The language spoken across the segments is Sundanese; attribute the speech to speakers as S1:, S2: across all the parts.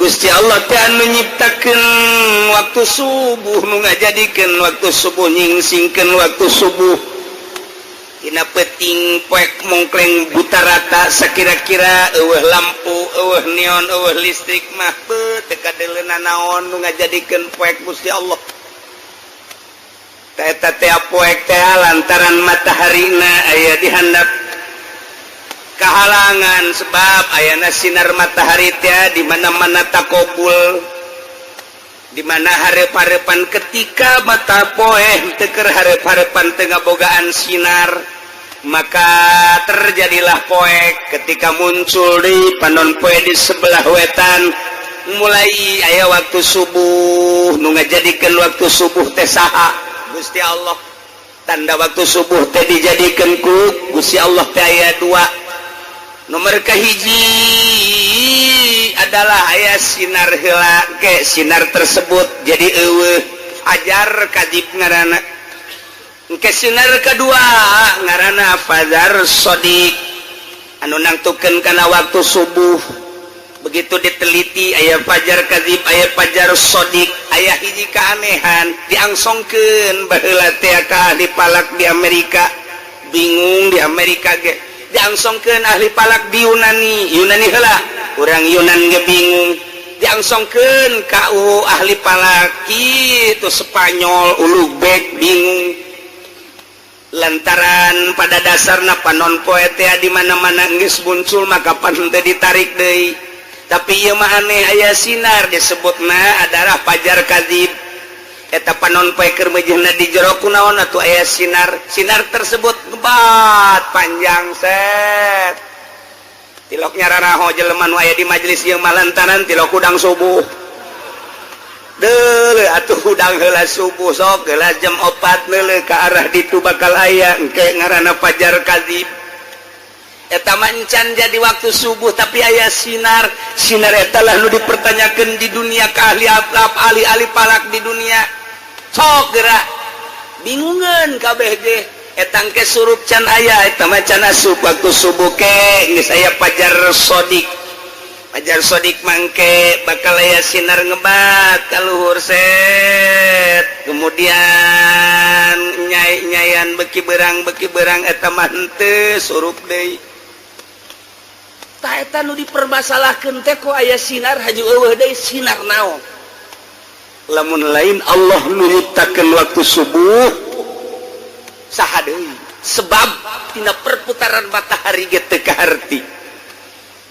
S1: Gusti Allah teh anu nyiptakeun waktu subuh, nu ngajadikeun waktu subuh, nyingsingkeun waktu subuh. Dina peuting poek mongkleng buta rata, sakira-kira euweuh lampu, euweuh neon, euweuh listrik mah teu kadeuleuna naon. Nu ngajadikeun poek Gusti Allah. Teh eta teh poek teh lantaran mataharina aya di handap, kehalangan sebab ayana sinar matahari teh di mana-mana takobul, di mana hareup-hareupan. Ketika mata poe teu keur hareup-hareupan, teu ngabogaan sinar, maka terjadilah poek. Ketika muncul di panon poe di sebelah wetan, mulai aya waktu subuh. Nu ngajadikeun waktu subuh teh saha? Gusti Allah. Tanda waktu subuh teh dijadikan ku Gusti Allah teh aya dua. Nomor kahiji adalah aya sinar heula ke sinar tersebut jadi euweuh, fajar kadzib ngaranna. Ke sinar kedua ngaranna fajar shodiq anu nangtukeun kana waktu subuh. Begitu diteliti, aya fajar kadzib, aya fajar shodiq. Aya hiji keanehan, diangsongkeun baheula teh ka ahli falak di Amerika, bingung di Amerika ge. Diangsongkeun ahli falak di Yunani, Yunani heula, urang Yunan ge bingung. Diangsongkeun ka ahli falak itu Spanyol, Ulugbek bingung, lantaran pada dasarna panon poe teh di mana-mana geus muncul, maka panon teh ditarik deui. Tapi ieu mah aneh, aya sinar, disebutna adalah fajar kadzib. Eta panon poe keur meujeuhna di jero, kunaon atuh aya sinar? Sinar tersebut ngebat panjang set, tilok nyararaho jelema nu aya di majelis ieu mah lantaran tilok hudang subuh. Deuleu atuh hudang heula subuh, sok heula jam 4, neuleuh ka arah ditu, bakal aya engke ngaranna fajar kadzib. Eta mah encan jadi waktu subuh, tapi aya sinar. Sinar eta lah nu dipertanyakan di dunia ka ahli ahli falak di dunia. Sok gerak bingungan kabeh ge. Eta engke surup can aya, eta mah can asup waktu subuh. Ke geus aya fajar shodiq. Fajar shodiq mangke bakal aya sinar ngebat ka luhur set, kemudian nyai-nyayan, beki berang, beki berang. Eta mah henteu surup deui. Tah, eta nu dipermasalahkeun teh, kok aya sinar haju euweuh deui? Sinar naon lamun lain Allah nu nyiptakeun waktu subuh? Saha deui? Sebab tina perputaran matahari ge teu kaharti.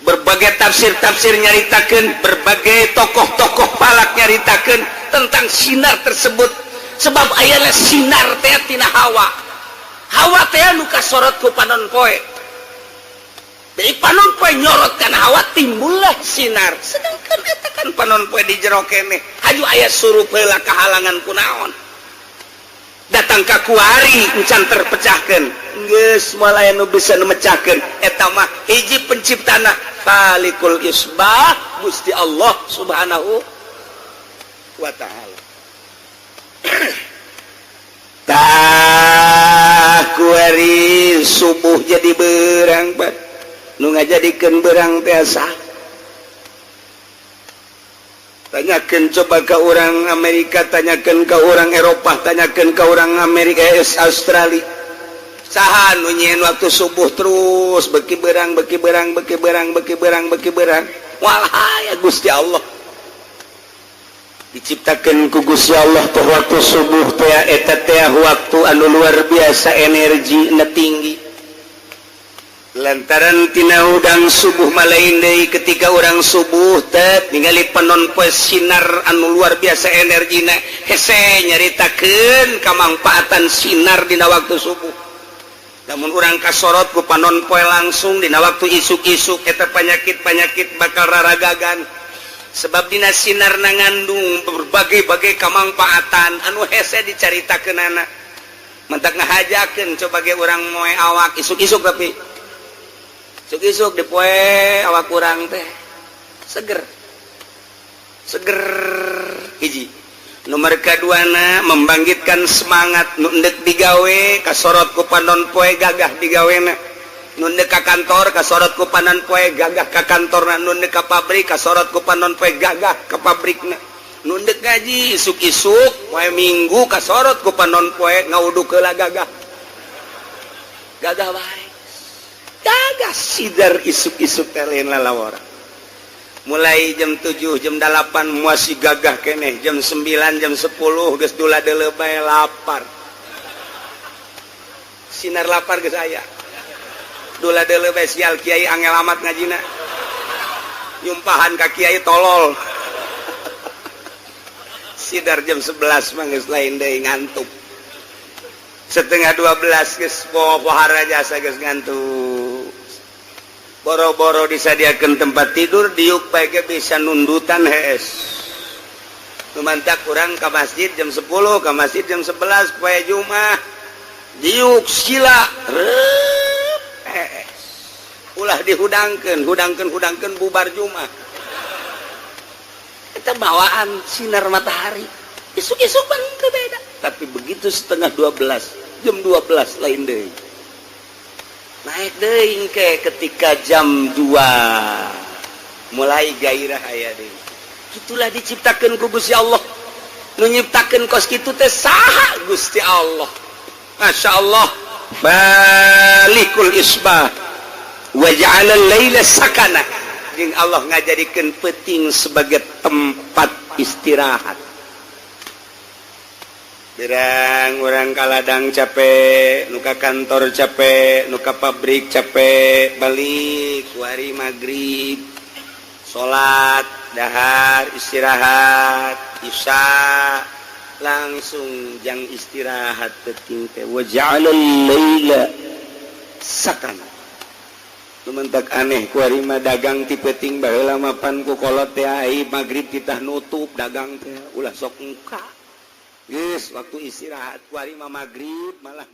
S1: Berbagai tafsir-tafsir nyaritakeun, berbagai tokoh-tokoh falak nyaritakeun tentang sinar tersebut, sebab ayana sinar teh tina hawa. Hawa teh nu kasorot ku panon poe. Jadi panon poe nyorot kana hawa, timbullah sinar. Sedangkan eta kan panon poe di jero keneh, haju aya surup heula, kahalangan kunaon? Datang ka kuari encan terpecahkan. Geus moal aya nu bisa nu mecahkeun. Eta mah hiji penciptana, Khaliqul Isbah, Gusti Allah Subhanahu wa Ta'ala. Tah, kuari subuh jadi berang, Pak. Nu ngajadikeun berang teh saha? Tanyakan coba ke orang Amerika, tanyakan ke orang Eropa, tanyakan ke orang Amerika, Australia, saha nu nyieun waktu subuh terus beki berang, beki berang, beki berang, beki berang, beki berang? Walah ya, Gusti Allah. Diciptakan ku Gusti Allah tuh waktu subuh teh. Eta teh waktu anu luar biasa energi na tinggi, lantaran tina hudang subuh malain deui. Ketika orang subuh teh ningali panon poe sinar anu luar biasa energina, hese nyaritakeun kamangfaatan sinar dina waktu subuh. Namun urang kasorot ku panon poe langsung dina waktu isuk-isuk, eta penyakit-penyakit bakal raragagan, sebab dina sinar na ngandung berbagai-bagai kamangfaatan anu hese dicaritakeunana. Mentak ngahajakeun coba ge urang moe awak isuk-isuk, tapi isuk-isuk dipoe awak urang teh seger seger. Hiji nomor keduana membangkitkan semangat nu endek digawe. Kasorot ku panon poe, gagah digawena. Nu ka kantor kasorot ku panon poe, gagah ka kantor. Nu ka pabrik kasorot ku panon poe, gagah ke pabrikna. Nu dek ngaji isuk-isuk poe Minggu kasorot ku panon poe, ngawudu heula, gagah, gagah bae, gagah sidar isuk-isuk teh, lain lalawara. Mulai jam 7, jam 8 masih gagah keneh. Jam 9, jam 10 geus dula deuleu bae, lapar, sinar lapar geus aya. Dula deuleu bae, sial, kiai angel amat ngajina, nyumpahan ka kiai tolol. Sidar jam 11 mah geus lain deui, ngantuk. Setengah 12 geus pohara jasa, geus ngantuk. Boro-boro disadiakan tempat tidur, diuk bae bisa nundutan, hees. Lumantak kurang ke masjid jam 10, ke masjid jam 11 poe Jumat, diuk sila rep, hees. Ulah dihudangkeun, hudangkeun, hudangkeun, bubar Jumat. Kita bawaan sinar matahari isuk-isuk kan beda, tapi begitu setengah 12, jam 12 lain deui, naik deui ke ketika jam 2 mulai gairah aya deui. Itulah diciptakan ku Gusti Allah. Nu nyiptakeun kos kitu teh saha? Gusti Allah. Masya Allah, faliqul isbah wa ja'ala laila sakana. Jeung Allah ngajadikeun peuting sebagai tempat istirahat. Berang orang ka ladang capek, nu ka kantor capek, nu ka pabrik capek, balik wari maghrib, salat, dahar, istirahat, isya langsung jang istirahat peuting teh. Wa ja'alal laila sakana. Lumentak aneh kuari mah dagang ti peuting. Baheula mapan ku kolot teh ai maghrib kita nutup dagang teh, ulah sok muka, geus waktu istirahat. Kuari mah maghrib malah